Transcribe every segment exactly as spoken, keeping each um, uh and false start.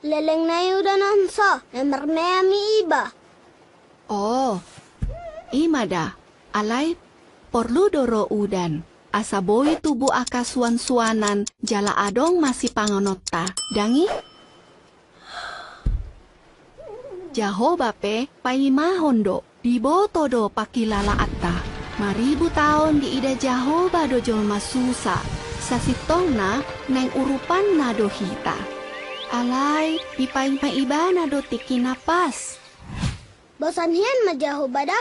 Leleng nai udan on so, na marmeami iba. O, i ma da. Alai porlu do ro udan, asa boi tubu angka suansuanan jala adong ma sipanganonta, dang i? Jahowa pe paimahon do, diboto do pangkilalaanta. Marribu taon diida Jahowa do jolma susa, sasintongna naeng urupanna do hita. Alai dipaima Ibana do tingki na pas. Bosan hian ma Jahowa da?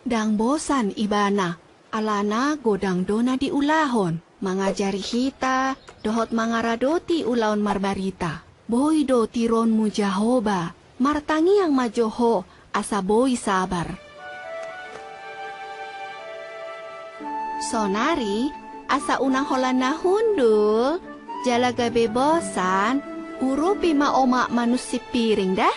Ndang bosan Ibana, alana godang do na diulahon, mangajari hita dohot mangaradoti ulaon marbarita. Boi do tironmu Jahowa, martangiang ma jo ho asa boi sabar. Sonari, asa unang holan na hundul jala gabe bosan, urupi ma oma manusi piring da.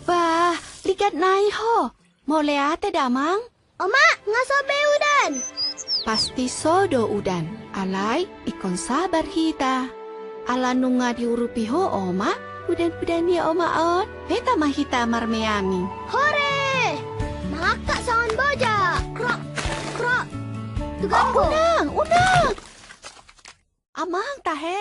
Bah, ligat nai ho. Mauliate da amang. Oma, nga so be udan? Pasti so do udan. Alai ingkon sabar hita. Ala nunga diurupi ho oma udan-udan ni oma on, beta ma hita marmeami. Hore! Mangangkat songon boja. Krok, krok. Tugang ho. Unang, unang. Amang tahe.